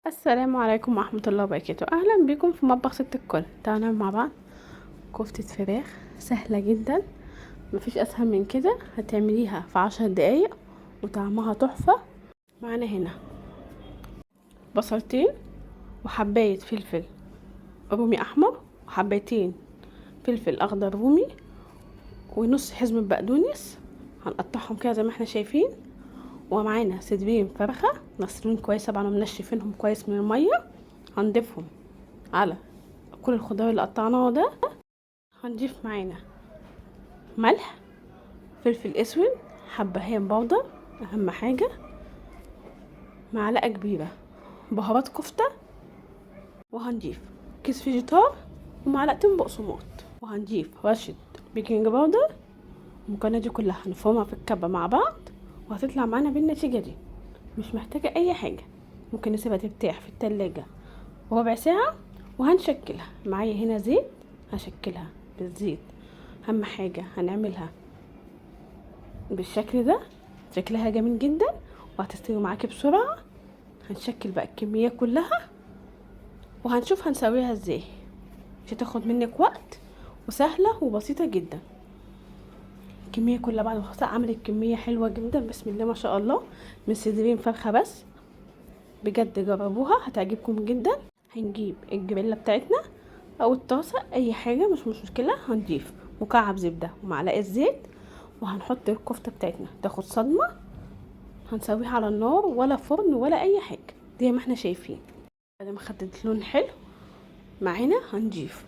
السلام عليكم ورحمة الله وبركاته. أهلا بكم في مطبخ ست الكل. تعالوا نعمل مع بعض كفتة فراخ سهلة جدا، مفيش أسهل من كده. هتعمليها في 10 دقايق وطعمها تحفة. معانا هنا بصلتين وحباية فلفل رومي أحمر وحبايتين فلفل أخضر رومي ونص حزمة بقدونس، هنقطعهم كده زي ما احنا شايفين. ومعانا صدرين فرخة مغسولين كويس طبعا ومنشفينهم كويس من المية، هنضيفهم على كل الخضار اللي قطعناه ده. هنضيف معانا ملح، فلفل اسود، حبهان بودر اهم حاجة، معلقة كبيرة بهارات كفتة، وهنضيف كيس فيجيتار ومعلقتين بقسماط، وهنضيف رشة baking powder. المكونات دي كلها هنفرمها في الكبة مع بعض وهتطلع معانا بالنتيجة دي. مش محتاجة اي حاجة، ممكن نسيبها ترتاح في التلاجة ربع ساعة وهنشكلها. معايا هنا زيت، هشكلها بالزيت. اهم حاجة هنعملها بالشكل ده، شكلها جميل جدا وهتستوي معاكي بسرعة. هنشكل بقى الكمية كلها وهنشوف هنسويها ازاي. مش هتاخد منك وقت وسهلة وبسيطة جدا. الكمية كلها بعد ما خلصت عملت كمية حلوة جدا بسم الله ما شاء الله، من صدرين فرخة بس. بجد جربوها هتعجبكم جدا. هنجيب الجريلا بتاعتنا او الطاسة، اي حاجة مش مشكلة. هنضيف مكعب زبدة ومعلقة زيت وهنحط الكفتة بتاعتنا تاخد صدمة. هنسويها على النار ولا فرن ولا اي حاجة زي ما احنا شايفين. بعد ما خدت لون حلو معانا هنضيف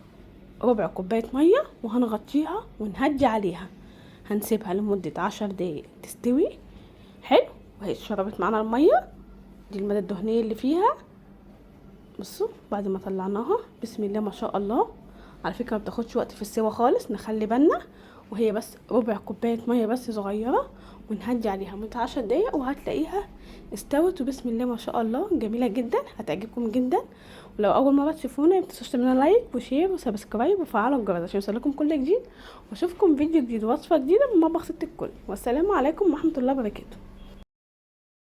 ربع كوباية مية وهنغطيها ونهدي عليها. هنسيبها لمدة 10 دقايق تستوي حلو، وهي اتشربت معانا المية دي، المادة الدهنية اللي فيها. بصوا بعد ما طلعناها بسم الله ما شاء الله. على فكرة ما بتاخدش وقت في السوا خالص، نخلي بالنا، وهي بس ربع كوباية مية بس صغيرة، ونهدي عليها مدة 10 دقايق وهتلاقيها استوت وبسم الله ما شاء الله جميلة جدا، هتعجبكم جدا. ولو اول مرة تشوفونا متنسوش تعملوا like و share و subscribe وفعلوا الجرس عشان يوصلكم كل جديد، واشوفكم فيديو جديد ووصفة جديدة من مطبخ ست الكل. والسلام عليكم ورحمة الله وبركاته.